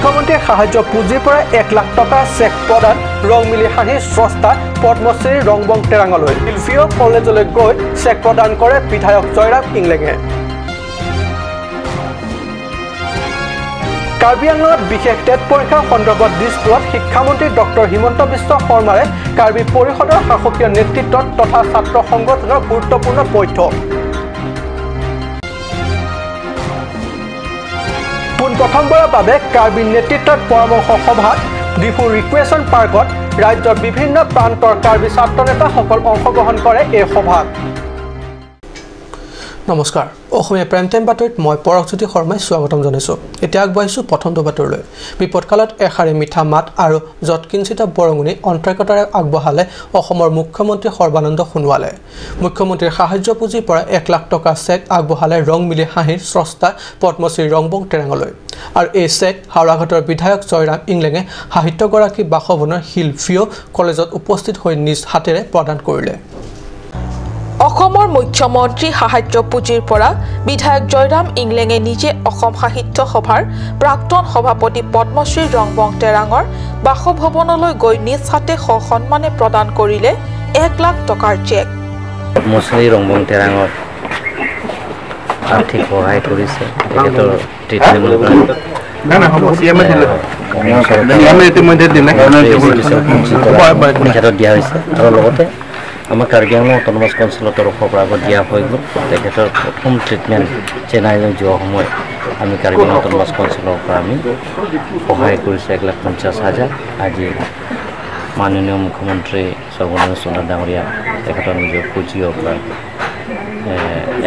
মুখ্যমন্ত্ৰীৰ সাহায্য পুঁজিৰ পৰা 1 লাখ টকা চেক প্ৰদান ৰংমিলি হাঁহিৰ স্ৰষ্টা পদ্মশ্ৰী ৰংবং তেৰাঙলৈ। হিলভিউ কলেজলৈ গৈ চেক প্ৰদান কৰে বিধায়ক জয়ৰাম ইংলেঙে। কাৰ্বি আংলঙত বিশেষ টেট পৰীক্ষাৰ সন্দৰ্ভত দিছপুৰত শিক্ষামন্ত্ৰী ডক্টৰ হিমন্ত বিশ্ব শৰ্মাৰে কাৰ্বি পৰিষদৰ শাসকীয় নেতৃত্বত তথা ছাত্ৰ সংগঠনৰ গুৰুত্বপূৰ্ণ বৈঠক। পোনপ্ৰথমবাৰৰ বাবে কাৰ্বি নেতৃত্বত পৰামৰ্শ সভাত ডিফু ৰিক্ৰিয়েশ্যন পাৰ্কত ৰাজ্যৰ বিভিন্ন প্ৰান্তৰ কাৰ্বি ছাত্ৰ নেতাসকল অংশগ্ৰহণ কৰে এই সভাত। নমস্কাৰ, অসমীয়া প্ৰাইম টাইম বাতৰিত মই পৰশজ্যোতি শৰ্মাই স্বাগতম জনাইছোঁ। এতিয়া আগবাঢ়িছোঁ প্ৰথমটো বাতৰিলৈ। বিপদকালত এষাৰি মিঠা মাত আৰু যৎকিঞ্চিত বৰঙণি আন্তৰিকতাৰে আগবঢ়ালে অসমৰ মুখ্যমন্ত্ৰী সৰ্বানন্দ সোণোৱালে। মুখ্যমন্ত্ৰীৰ সাহায্য পুঁজিৰ পৰা 1 লাখ টকা চেক আগবঢ়ালে ৰংমিলি হাঁহিৰ স্ৰষ্টা পদ্মশ্ৰী ৰংবং তেৰাঙলৈ। আৰু এই চেক হাওৰাঘাটৰ বিধায়ক জয়ৰাম ইংলেঙে সাহিত্যগৰাকী বাসভৱনৰ হিলভিউ কলেজত উপস্থিত হৈ নিজ হাতেৰে প্ৰদান কৰিলে। অসমৰ মুখ্যমন্ত্ৰী সাহায্য পুঁজিৰ পৰা বিধায়ক জয়ৰাম ইংলেঙে নিজে অসম সাহিত্য সভাৰ প্ৰাক্তন সভাপতি পদ্মশ্ৰী ৰংবং তেৰাঙৰ বাসভৱনলৈ গৈ নিজ হাতে সসন্মানে প্ৰদান কৰিলে 1 লাখ টকাৰ চেক। পদ্মশ্ৰী ৰংবং তেৰাঙৰ আৰ্থিক সহায় কৰিছে তেখেতৰ ট্ৰিটমেণ্টৰ তেখেতক দিয়া হৈছে আৰু লগতে আমাৰ কাৰ্বি আংলং অট'নমাছ কাউন্সিলৰ তৰফৰ পৰা আগত দিয়া হৈ গ'ল। তেখেতৰ প্ৰথম ট্ৰিটমেণ্ট চেন্নাইলৈ যোৱা সময়ত আমি কাৰ্বি আংলং অট'নমাছ কাউন্সিলৰ পৰা আমি সহায় কৰিছোঁ 1,50,000। আজি মাননীয় মুখ্যমন্ত্ৰী সৰ্বানন্দ সোণোৱাল ডাঙৰীয়া তেখেতৰ নিজৰ পুঁজিৰ পৰা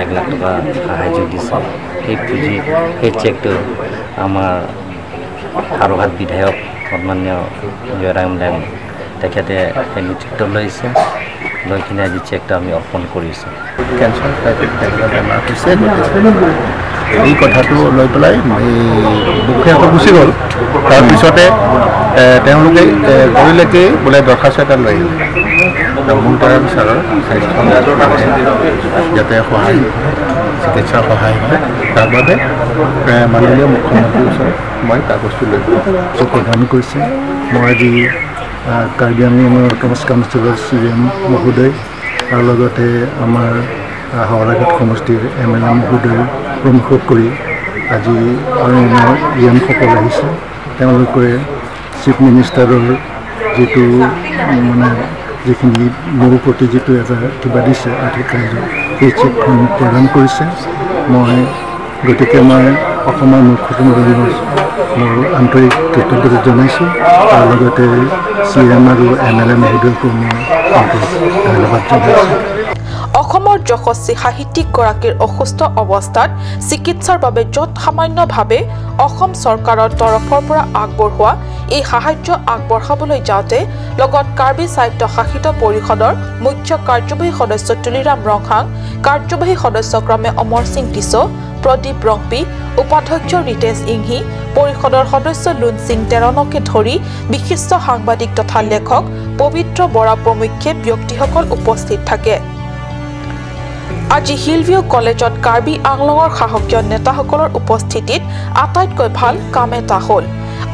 1 লাখ টকা সাহায্য দিছে। সেই পুঁজি সেই চেকটো আমাৰ হাওৰাঘাট বিধায়ক সন্মানীয় জয়ৰাম ইংলেং তেখেতে নেতৃত্ব লৈছে, লৈ কিনে আজি চেকটো আমি অৰ্পণ কৰিছোঁ। কেঞ্চাৰ বেমাৰ হৈছে, গতিকে এই কথাটো লৈ পেলাই এই গুচি গ'ল। তাৰপিছতে তেওঁলোকে কৰিলে কি বোলে দৰখাস্ত এটা লৈ আহিলে ৰংবং তেৰাং ছাৰৰ স্বাস্থ্য যাতে সহায় চিকিৎসাৰ সহায় হয় তাৰ বাবে মাননীয় মুখ্যমন্ত্ৰীৰ ওচৰত মই কাগজটো লৈ প্ৰদান কৰিছে। মই আজি কাৰ্বি আংলঙৰ অট'নমাছ কাউন্সিলৰ চি এম মহোদয় আৰু লগতে আমাৰ হাওৰাঘাট সমষ্টিৰ এম এল এ মহোদয় প্ৰমুখ কৰি আজি আৰু আমাৰ ই এমসকল আহিছে। তেওঁলোকে চিফ মিনিষ্টাৰৰ যিটো মানে যিখিনি মোৰ প্ৰতি যিটো এটা কিবা দিছে আৰ্থিক সাহায্য, সেই চেকখন প্ৰদান কৰিছে। মই গতিকে মই অসমৰ মুখ্যমন্ত্ৰী মোৰ আন্তৰিক কৃতজ্ঞতা জনাইছোঁ আৰু লগতে চি এম আৰু এম এল এ মহোদয়কো মই আন্তৰিক ধন্যবাদ জনাইছোঁ। অসমৰ যশস্বী সাহিত্যিকগৰাকীৰ অসুস্থ অৱস্থাত চিকিৎসাৰ বাবে যত সামান্যভাৱে অসম চৰকাৰৰ তৰফৰ পৰা আগবঢ়োৱা এই সাহায্য আগবঢ়াবলৈ যাওঁতে লগত কাৰ্বি স্বায়ত্ত শাসিত পৰিষদৰ মুখ্য কাৰ্যবাহী সদস্য তুলিৰাম ৰংহাং, কাৰ্যবাহী সদস্য ক্ৰমে অমৰ সিং টিছ', প্ৰদীপ ৰংপি, উপাধ্যক্ষ ৰিতেশ ইংহি, পৰিষদৰ সদস্য লুন সিং তেৰণকে ধৰি বিশিষ্ট সাংবাদিক তথা লেখক পবিত্ৰ বৰা প্ৰমুখ্যে ব্যক্তিসকল উপস্থিত থাকে। আজি হিলভিউ কলেজত কাৰ্বি আংলঙৰ শাসকীয় নেতাসকলৰ উপস্থিতিত আটাইতকৈ ভাল কাম এটা হ'ল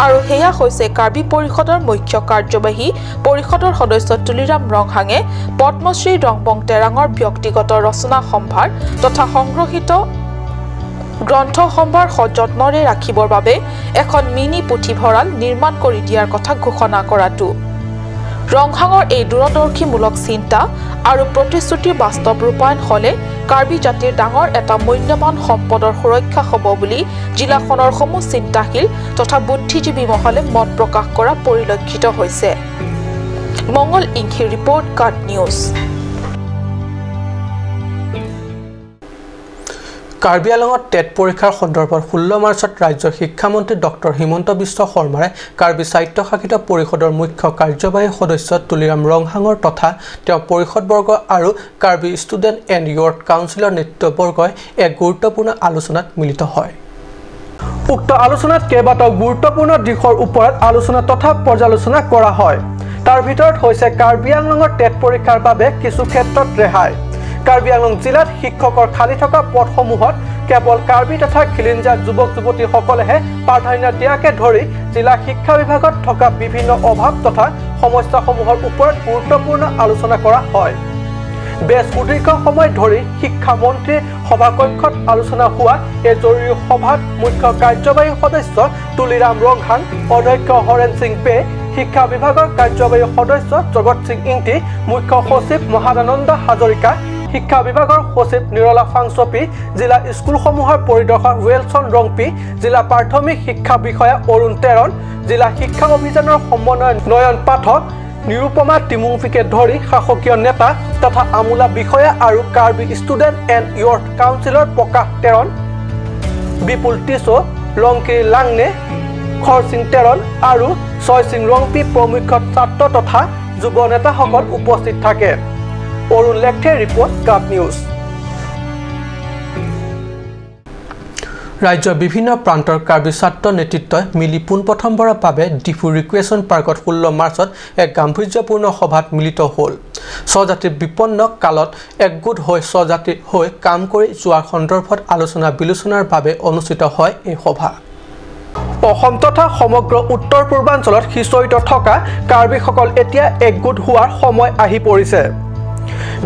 আৰু সেয়া হৈছে কাৰ্বি পৰিষদৰ মুখ্য কাৰ্যবাহী পৰিষদৰ সদস্য তুলিৰাম ৰংহাঙে পদ্মশ্ৰী ৰংবং তেৰাঙৰ ব্যক্তিগত ৰচনা সম্ভাৰ তথা সংগ্ৰহিত গ্ৰন্থ সম্ভাৰ সযত্নৰে ৰাখিবৰ বাবে এখন মিনি পুথিভঁৰাল নিৰ্মাণ কৰি দিয়াৰ কথা ঘোষণা কৰাটো। ৰংহাঙৰ এই দূৰদৰ্শীমূলক চিন্তা আৰু প্ৰতিশ্ৰুতিৰ বাস্তৱ ৰূপায়ণ হ'লে কাৰ্বি জাতিৰ ডাঙৰ এটা মূল্যৱান সম্পদৰ সুৰক্ষা হ'ব বুলি জিলাখনৰ সমূহ চিন্তাশীল তথা বুদ্ধিজীৱী মহলে মত প্ৰকাশ কৰা পৰিলক্ষিত হৈছে। মংগল ইংখিৰ ৰিপৰ্ট, কাট নিউজ। কাৰ্বি আংলঙত টেট পৰীক্ষাৰ সন্দৰ্ভত 16 মাৰ্চত ৰাজ্যৰ শিক্ষামন্ত্ৰী ডক্টৰ হিমন্ত বিশ্ব শৰ্মাৰে কাৰ্বি স্বায়ত্তশাসিত পৰিষদৰ মুখ্য কাৰ্যবাহী সদস্য তুলিৰাম ৰংহাঙৰ তথা তেওঁৰ পৰিষদবৰ্গ আৰু কাৰ্বি ষ্টুডেণ্ট এণ্ড ইয়থ কাউন্সিলৰ নেতৃত্ববৰ্গই এক গুৰুত্বপূৰ্ণ আলোচনাত মিলিত হয়। উক্ত আলোচনাত কেইবাটাও গুৰুত্বপূৰ্ণ দিশৰ ওপৰত আলোচনা তথা পৰ্যালোচনা কৰা হয়। তাৰ ভিতৰত হৈছে কাৰ্বি আংলঙৰ টেট পৰীক্ষাৰ বাবে কিছু ক্ষেত্ৰত ৰেহাই, কাৰ্বি আংলং জিলাত শিক্ষকৰ খালী থকা পদসমূহত কেৱল কাৰ্বি তথা খিলিঞ্জীয়া যুৱক যুৱতীসকলেহে প্ৰাধান্য দিয়াকে ধৰি জিলা শিক্ষা বিভাগত থকা বিভিন্ন অভাৱ তথা সমস্যাসমূহৰ ওপৰত গুৰুত্বপূৰ্ণ আলোচনা কৰা হয়। বেছ সুদীৰ্ঘ সময় ধৰি শিক্ষামন্ত্ৰীৰ সভাকক্ষত আলোচনা হোৱা এই জৰুৰী সভাত মুখ্য কাৰ্যবাহী সদস্য তুলিৰাম ৰংহাং, অধ্যক্ষ হৰেণ সিং পে, শিক্ষা বিভাগৰ কাৰ্যবাহী সদস্য জগত সিং ইংটি, মুখ্য সচিব মহাদানন্দ হাজৰিকা, শিক্ষা বিভাগৰ সচিব নিৰলা ফাংচপি, জিলা স্কুলসমূহৰ পৰিদৰ্শক ৱেলছন ৰংপি, জিলা প্ৰাথমিক শিক্ষা বিষয়া অৰুণ তেৰণ, জিলা শিক্ষা অভিযানৰ সমন্বয়ক নয়ন পাঠক, নিৰুপমা তিমুংফিকে ধৰি শাসকীয় নেতা তথা আমোলা বিষয়া আৰু কাৰ্বি ষ্টুডেণ্ট এণ্ড ইয়থ কাউন্সিলৰ প্ৰকাশ তেৰণ, বিপুল টিছো, লংকিৰ লাংনে, খৰসিং তেৰণ আৰু ছয়সিং ৰংপি প্ৰমুখ ছাত্ৰ তথা যুৱ নেতাসকল উপস্থিত থাকে। অৰুণ লেখথে ৰিপৰ্ট, কাপ নিউজ। ৰাজ্যৰ বিভিন্ন প্ৰান্তৰ কাৰ্বি ছাত্ৰ নেতৃত্বই মিলি পোনপ্ৰথমবাৰৰ বাবে ডিফু ৰিক্ৰিয়েশ্যন পাৰ্কত 16 মাৰ্চত এক গাম্ভীৰ্যপূৰ্ণ সভাত মিলিত হ'ল। স্বজাতিৰ বিপন্ন কালত একগোট হৈ স্বজাতিৰ হৈ কাম কৰি যোৱাৰ সন্দৰ্ভত আলোচনা বিলোচনাৰ বাবে অনুষ্ঠিত হয় এই সভা। অসম তথা সমগ্ৰ উত্তৰ পূৰ্বাঞ্চলত সিঁচৰিত থকা কাৰ্বিসকল এতিয়া একগোট হোৱাৰ সময় আহি পৰিছে।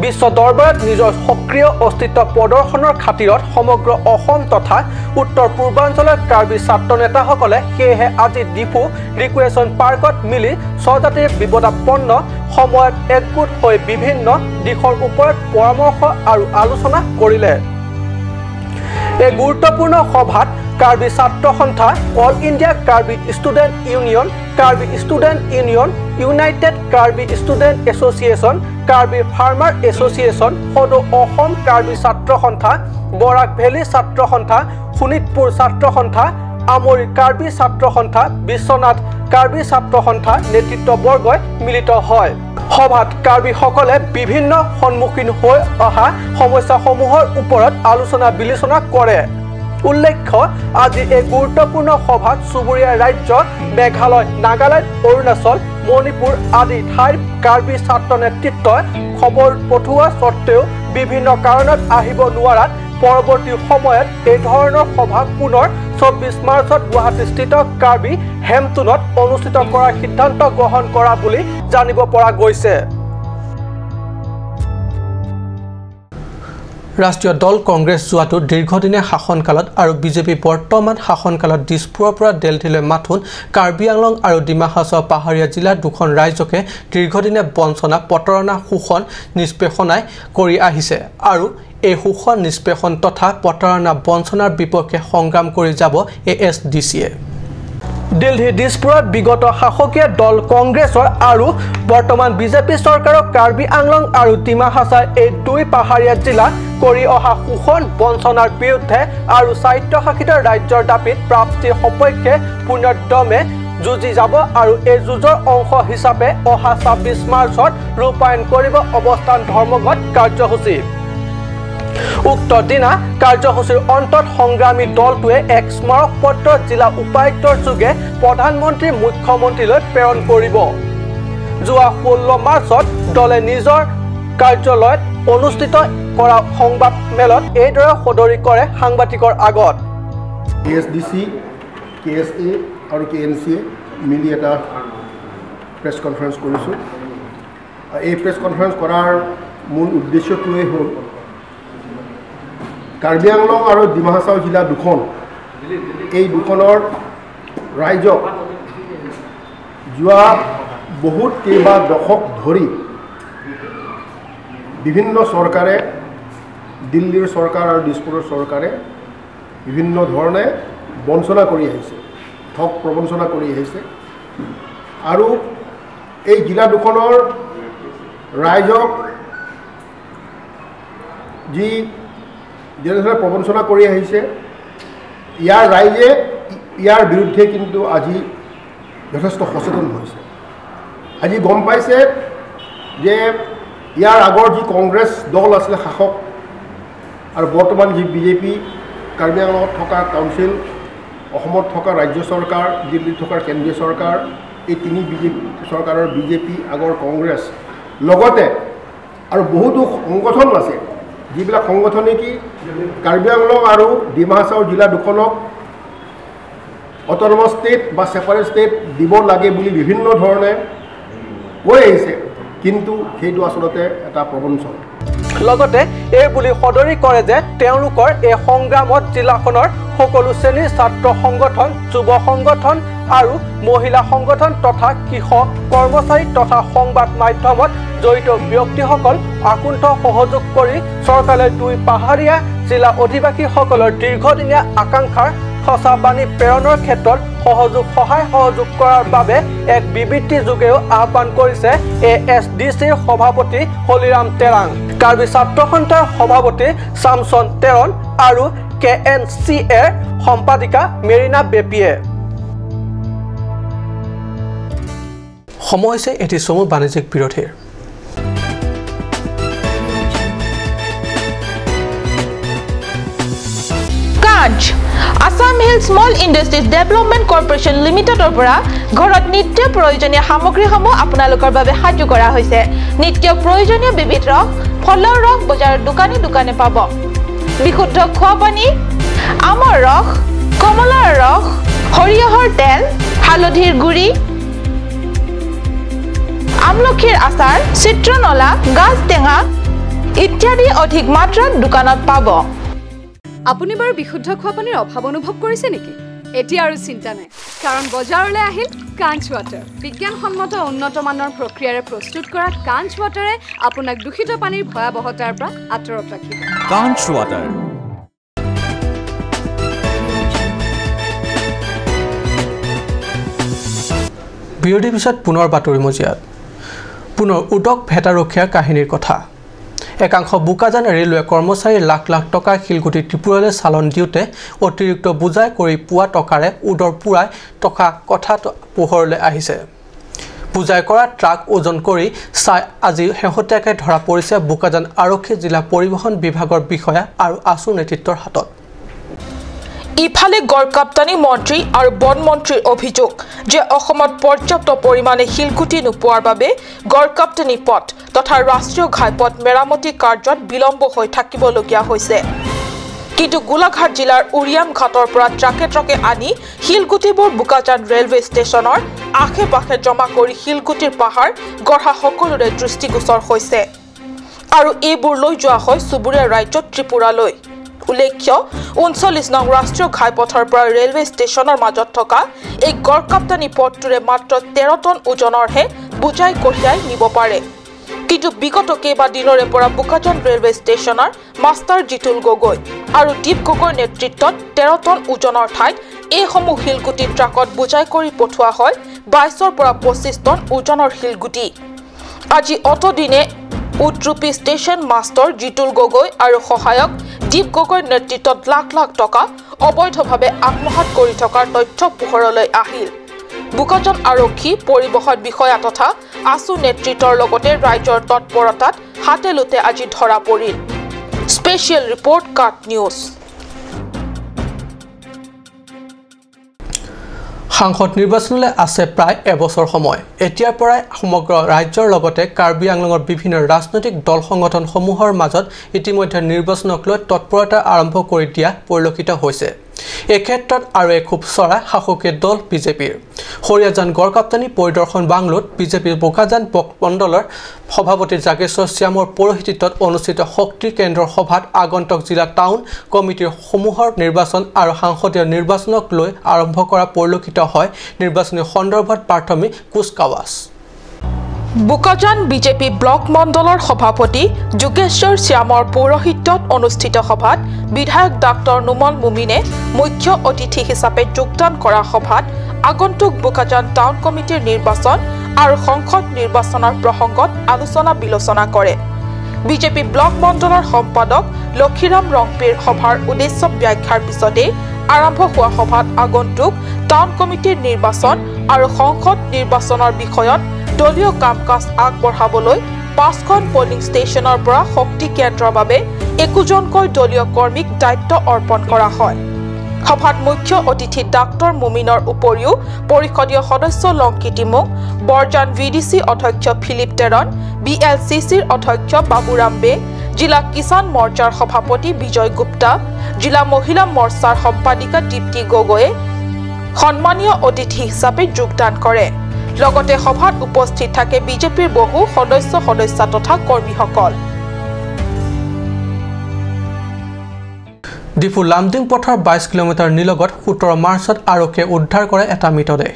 বিশ্ব দৰবাৰত নিজৰ সক্ৰিয় অস্তিত্ব প্ৰদৰ্শনৰ খাতিৰত সমগ্ৰ অসম তথা উত্তৰ পূৰ্বাঞ্চলৰ কাৰ্বি ছাত্ৰ নেতাসকলে সেয়েহে আজি ডিফু ৰিক্ৰিয়েশ্যন পাৰ্কত মিলি স্বজাতিৰ বিপদাপন্ন সময়ত একগোট হৈ বিভিন্ন দিশৰ ওপৰত পৰামৰ্শ আৰু আলোচনা কৰিলে। এই গুৰুত্বপূৰ্ণ সভাত কাৰ্বি ছাত্ৰ সন্থা, All India Karbi Student Union, Karbi Student Union, United Karbi Student Association, Karbi Farmer Association, সদৌ অসম কাৰ্বি ছাত্ৰ সন্থা, বৰাক ভেলী ছাত্ৰ সন্থা, শোণিতপুৰ ছাত্ৰ সন্থা, আমৰি কাৰ্বি ছাত্ৰ সন্থা, বিশ্বনাথ কাৰ্বি ছাত্ৰ সন্থা নেতৃত্ববৰ্গই মিলিত হয়। সভাত কাৰ্বিসকলে বিভিন্ন সন্মুখীন হৈ অহা সমস্যাসমূহৰ ওপৰত আলোচনা বিলোচনা কৰে। উল্লেখ্য, আজি এই গুৰুত্বপূৰ্ণ সভাত চুবুৰীয়া ৰাজ্য মেঘালয়, নাগালেণ্ড, অৰুণাচল, মণিপুৰ আদি ঠাইৰ কাৰ্বি ছাত্ৰ নেতৃত্বই খবৰ পঠোৱা সত্ত্বেও বিভিন্ন কাৰণত আহিব নোৱাৰাত পৰৱৰ্তী সময়ত এই ধৰণৰ সভা পুনৰ 24 মাৰ্চত গুৱাহাটীস্থিত কাৰ্বি হেমটুনত অনুষ্ঠিত কৰাৰ সিদ্ধান্ত গ্ৰহণ কৰা বুলি জানিব পৰা গৈছে। ৰাষ্ট্ৰীয় দল কংগ্ৰেছ যোৱাটো দীৰ্ঘদিনীয়া শাসনকালত আৰু বিজেপি বৰ্তমান শাসনকালত দিছপুৰৰ পৰা দেলহিলৈ মাথোন কাৰ্বি আংলং আৰু ডিমা হাছাও পাহাৰীয়া জিলাৰ দুখন ৰাজ্যকে দীৰ্ঘদিনীয়া বঞ্চনা, প্ৰতাৰণা, শোষণ, নিষ্পেষণাই কৰি আহিছে আৰু এই শোষণ, নিষ্পেষণ তথা প্ৰতাৰণা, বঞ্চনাৰ বিপক্ষে সংগ্ৰাম কৰি যাব এ এছ ডি চিয়ে। দিল্লী দিছপুৰত বিগত শাসকীয় দল কংগ্ৰেছৰ আৰু বৰ্তমান বিজেপি চৰকাৰৰ কাৰ্বি আংলং আৰু ডিমা হাছাও এই দুই পাহাৰীয়া জিলা কৰি অহা শোষণ, বঞ্চনাৰ বিৰুদ্ধে আৰু স্বায়ত্তশাসিত ৰাজ্যৰ দাবীত প্ৰাপ্তিৰ সপক্ষে পূৰ্ণোদ্যমে যুঁজি যাব আৰু এই যুঁজৰ অংশ হিচাপে অহা 26 মাৰ্চত ৰূপায়ণ কৰিব অৱস্থান ধৰ্মঘট কাৰ্যসূচী। উক্ত দিনা কাৰ্যসূচীৰ অন্তত সংগ্ৰামী দলটোৱে এক স্মাৰক পত্ৰ জিলা উপায়ুক্তৰ যোগে প্ৰধানমন্ত্ৰী, মুখ্যমন্ত্ৰীলৈ প্ৰেৰণ কৰিব। যোৱা 16 মাৰ্চত দলে নিজৰ কাৰ্যালয়ত অনুষ্ঠিত কৰা সংবাদ মেলত এইদৰে সদৰি কৰে সাংবাদিকৰ আগত। K S D C, K S A আৰু কে এন চিয়ে মিলি এটা প্ৰেছ কনফাৰেঞ্চ কৰিছোঁ। এই প্ৰেছ কনফাৰেঞ্চ কৰাৰ মূল উদ্দেশ্যটোৱেই হ'ল কাৰ্বি আংলং আৰু ডিমা হাছাও জিলা দুখন, এই দুখনৰ ৰাইজক যোৱা বহুত কেইবা দশক ধৰি বিভিন্ন চৰকাৰে, দিল্লীৰ চৰকাৰ আৰু দিছপুৰৰ চৰকাৰে বিভিন্ন ধৰণে বঞ্চনা কৰি আহিছে, ঠগ প্ৰবঞ্চনা কৰি আহিছে আৰু এই জিলা দুখনৰ ৰাইজক যি যেনেধৰণে প্ৰবঞ্চনা কৰি আহিছে, ইয়াৰ ৰাইজে ইয়াৰ বিৰুদ্ধে কিন্তু আজি যথেষ্ট সচেতন হৈছে। আজি গম পাইছে যে ইয়াৰ আগৰ যি কংগ্ৰেছ দল আছিলে শাসক আৰু বৰ্তমান যি বিজেপি, কাৰ্বি আংলঙত থকা কাউন্সিল, অসমত থকা ৰাজ্য চৰকাৰ, দিল্লীত থকা কেন্দ্ৰীয় চৰকাৰ, এই তিনি বিজেপি চৰকাৰৰ বিজেপি, আগৰ কংগ্ৰেছ, লগতে আৰু বহুতো সংগঠন আছে যিবিলাক সংগঠনে কি কাৰ্বি আংলং আৰু ডিমা হাছাও জিলা দুখনক অট'নমাছ ষ্টেট বা ছেপাৰেট ষ্টেট দিব লাগে বুলি বিভিন্ন ধৰণে কৈ আহিছে, কিন্তু সেইটো আচলতে এটা প্ৰবঞ্চনা। লগতে এই বুলি সদৰি কৰে যে তেওঁলোকৰ এই সংগ্ৰামত জিলাখনৰ সকলো শ্ৰেণীৰ ছাত্ৰ সংগঠন, যুৱ সংগঠন আৰু মহিলা সংগঠন তথা কৃষক কৰ্মচাৰী তথা সংবাদ মাধ্যমত জড়িত ব্যক্তিসকল আকুণ্ঠ সহযোগ কৰি চৰকাৰে দুই পাহাৰীয়া জিলা অধিবাসীসকলৰ দীৰ্ঘদিনীয়া আকাংক্ষাৰ সঁচা বাণী প্ৰেৰণৰ ক্ষেত্ৰত সহায় সহযোগ কৰাৰ বাবে এক বিবৃতি যোগেও আহ্বান কৰিছে ASDCৰ সভাপতি হলিৰাম তেৰাং, কাৰ্বি ছাত্ৰ সন্থাৰ সভাপতি চামচন তেৰণ আৰু KNCAৰ সম্পাদিকা মেৰিনা বেপিয়ে। সময় হৈছে এটি চমু বাণিজ্যিক বিৰতিৰ। Assam Hill Small Industries Development Corporation লিমিটেডৰ পৰা ঘৰত নিত্য প্ৰয়োজনীয় সামগ্ৰীসমূহ আপোনালোকৰ বাবে সাজু কৰা হৈছে। নিত্য প্ৰয়োজনীয় বিবিধ ৰস, ফলৰ ৰস বজাৰৰ দোকানে দোকানে পাব। বিশুদ্ধ খোৱা পানী, আমৰ ৰস, কমলাৰ ৰস, সৰিয়হৰ তেল, হালধিৰ গুড়ি, আমলখিৰ আচাৰ, চিত্ৰনলা, গাজ টেঙা ইত্যাদি অধিক মাত্ৰাত দোকানত পাব। আপুনি বাৰু বিশুদ্ধ খোৱা পানীৰ অভাৱ অনুভৱ কৰিছে নেকি? এতিয়া আৰু চিন্তা নাই, কাৰণ বজাৰলৈ আহিল কাঞ্চ ৱাটাৰ। বিজ্ঞানসন্মত উন্নত মানৰ প্ৰক্ৰিয়াৰে প্ৰস্তুত কৰা কাঞ্চ ৱাটাৰে আপোনাক দূষিত পানীৰ ভয়াৱহতাৰ পৰা আঁতৰত ৰাখিব। কাঞ্চ ৱাটাৰ। বিৰতিৰ পিছত পুনৰ বাতৰি মজিয়াত পুনৰ উদক ভেটাৰখীয়াৰ কাহিনীৰ কথা। একাংশ বোকাজান ৰেলৱে কৰ্মচাৰীৰ লাখ লাখ টকা শিলগুটি ত্ৰিপুৰালৈ চালন দিওঁতে অতিৰিক্ত বোজাই কৰি পোৱা টকাৰে উদৰ পূৰাই থকা কথাটো পোহৰলৈ আহিছে। বোজাই কৰা ট্ৰাক ওজন কৰি চাই আজি শেহতীয়াকৈ ধৰা পৰিছে বোকাজান আৰক্ষী জিলা পৰিবহণ বিভাগৰ বিষয়া আৰু আছু নেতৃত্বৰ হাতত। ইফালে গড়কাপ্তানি মন্ত্ৰী আৰু বন মন্ত্ৰীৰ অভিযোগ যে অসমত পৰ্যাপ্ত পৰিমাণে শিলগুটি নোপোৱাৰ বাবে গড়কাপ্তানি পথ তথা ৰাষ্ট্ৰীয় ঘাইপথ মেৰামতি কাৰ্যত বিলম্ব হৈ থাকিবলগীয়া হৈছে। কিন্তু গোলাঘাট জিলাৰ উৰিয়াম ঘাটৰ পৰা ট্ৰাকে ট্ৰাকে আনি শিলগুটিবোৰ বোকাজান ৰেলৱে ষ্টেচনৰ আশে পাশে জমা কৰি শিলগুটিৰ পাহাৰ গঢ়া সকলোৰে দৃষ্টিগোচৰ হৈছে আৰু এইবোৰ লৈ যোৱা হয় চুবুৰীয়া ৰাজ্য ত্ৰিপুৰালৈ। উল্লেখ্য ৩৯ নং ৰাষ্ট্ৰীয় ঘাইপথৰ পৰা ৰেলৱে ষ্টেচনৰ মাজত থকা এই গড়কাপ্তানি পথটোৰে মাত্ৰ ১৩ টন ওজনৰহে বোজাই কঢ়িয়াই নিব পাৰে। কিন্তু বিগত কেইবাদিনৰে পৰা বোকাজান ৰেলৱে ষ্টেচনৰ মাষ্টাৰ জিতুল গগৈ আৰু দীপ গগৈৰ নেতৃত্বত ১৩ টন ওজনৰ ঠাইত এইসমূহ শিলগুটি ট্ৰাকত বোজাই কৰি পঠোৱা হয় ২২ৰ পৰা ২৫ টন ওজনৰ শিলগুটি। আজি অতদিনে উদ্ৰূপী ষ্টেচন মাষ্টৰ জিতুল গগৈ আৰু সহায়ক দীপ গগৈৰ নেতৃত্বত লাখ লাখ টকা অবৈধভাৱে আত্মসাৎ কৰি থকাৰ তথ্য পোহৰলৈ আহিল। বোকাজান আৰক্ষী পৰিবহণ বিষয়া তথা আছু নেতৃত্বৰ লগতে ৰাইজৰ তৎপৰতাত হাতে লোতে আজি ধৰা পৰিল। স্পেচিয়েল ৰিপৰ্ট, কাট নিউজ। সাংসদ নিৰ্বাচনলৈ আছে প্ৰায় এবছৰ সময়। এতিয়াৰ পৰাই সমগ্ৰ ৰাজ্যৰ লগতে কাৰ্বি আংলঙৰ বিভিন্ন ৰাজনৈতিক দল সংগঠনসমূহৰ মাজত ইতিমধ্যে নিৰ্বাচনক লৈ তৎপৰতা আৰম্ভ কৰি দিয়া পৰিলক্ষিত হৈছে। এই ক্ষেত্ৰত আৰু এখোপ চৰা শাসকীয় দল বিজেপিৰ। সৰিয়াজান গড়কাপ্তানি পৰিদৰ্শন বাংলোত বিজেপিৰ বোকাজান মণ্ডলৰ সভাপতি জাগেশ্বৰ শ্যামৰ পৌৰোহিত্যত অনুষ্ঠিত শক্তি কেন্দ্ৰৰ সভাত আগন্তুক জিলা টাউন কমিটিৰ সমূহৰ নিৰ্বাচন আৰু সাংসদীয় নিৰ্বাচনক লৈ আৰম্ভ কৰা পৰিলক্ষিত হয় নিৰ্বাচনী সন্দৰ্ভত প্ৰাথমিক কুচকাৱাজ। বোকাজান বিজেপি ব্লক মণ্ডলৰ সভাপতি যোগেশ্বৰ শ্যামৰ পৌৰোহিত্যত অনুষ্ঠিত সভাত বিধায়ক ডাক্তৰ নোমল মুমিনে মুখ্য অতিথি হিচাপে যোগদান কৰা সভাত আগন্তুক বোকাজান টাউন কমিটিৰ নিৰ্বাচন আৰু সংসদ নিৰ্বাচনৰ প্ৰসংগত আলোচনা বিলোচনা কৰে। বিজেপি ব্লক মণ্ডলৰ সম্পাদক লক্ষীৰাম ৰংপিৰ সভাৰ উদ্দেশ্য ব্যাখ্যাৰ পিছতেই আৰম্ভ হোৱা সভাত আগন্তুক টাউন কমিটিৰ নিৰ্বাচন আৰু সংসদ নিৰ্বাচনৰ বিষয়ত দলীয় কাম কাজ আগবঢ়াবলৈ ৫খন পলিং ষ্টেচনৰ পৰা শক্তি কেন্দ্ৰৰ বাবে ২১জনকৈ দলীয় কৰ্মীক দায়িত্ব অৰ্পণ কৰা হয়। সভাত মুখ্য অতিথি ডাক্তৰ মুমিনৰ উপৰিও পৰিষদীয় সদস্য লংকি টিমুং, বৰজান VDC অধ্যক্ষ ফিলিপ টেৰন, BLCCৰ অধ্যক্ষ বাবুৰাম বে, জিলা কিষাণ মৰ্চাৰ সভাপতি বিজয় গুপ্তা, জিলা মহিলা মৰ্চাৰ সম্পাদিকা দীপ্তি গগৈয়ে সন্মানীয় অতিথি হিচাপে যোগদান কৰে। লগতে সভাত উপস্থিত থাকে বিজেপিৰ বহু সদস্য সদস্যা তথা কৰ্মীসকল। ডিফু লামডিং পথৰ 22 কিলোমিটাৰ নিলগত 17 মাৰ্চত আৰক্ষীয়ে উদ্ধাৰ কৰে এটা মৃতদেহ।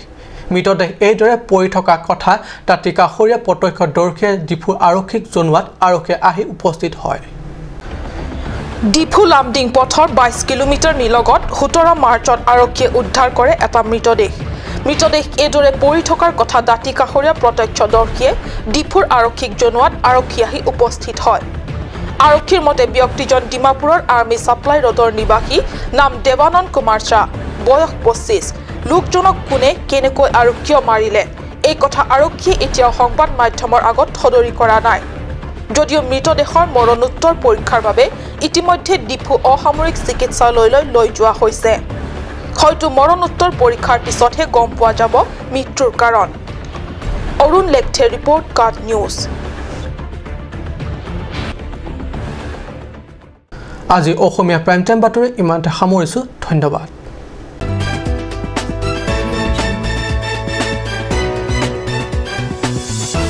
মৃতদেহ এইদৰে পৰি থকা কথা দাঁতি কাষৰীয়া প্ৰত্যক্ষদৰ্শীয়ে ডিফু আৰক্ষীক জনোৱাত আৰক্ষীয়ে আহি উপস্থিত হয়। ডিফু লামডিং পথৰ 22 কিলোমিটাৰ নিলগত 17 মাৰ্চত আৰক্ষীয়ে উদ্ধাৰ কৰে এটা মৃতদেহ। মৃতদেহ এইদৰে পৰি থকাৰ কথা দাঁতি কাষৰীয়া প্ৰত্যক্ষদৰ্শীয়ে ডিফুৰ আৰক্ষীক জনোৱাত আৰক্ষী আহি উপস্থিত হয়। আৰক্ষীৰ মতে ব্যক্তিজন ডিমাপুৰৰ আৰ্মি ছাপ্লাই ৰোডৰ নিবাসী, নাম দেৱানন্দ কুমাৰ শ্বাহ, বয়স 25। লোকজনক কোনে, কেনেকৈ আৰু কিয় মাৰিলে এই কথা আৰক্ষীয়ে এতিয়াও সংবাদ মাধ্যমৰ আগত সদৰি কৰা নাই। যদিও মৃতদেহৰ মৰণোত্তৰ পৰীক্ষাৰ বাবে ইতিমধ্যে ডিফু অসামৰিক চিকিৎসালয়লৈ লৈ যোৱা হৈছে। হয়তো মৰণোত্তৰ পৰীক্ষাৰ পিছতহে গম পোৱা যাব মৃত্যুৰ কাৰণ। অৰুণ লেখথে ৰিপৰ্ট, কাট নিউজ। আজি অসমীয়া প্ৰাইম টাইম বাতৰি ইমানতে সামৰিছোঁ। ধন্যবাদ।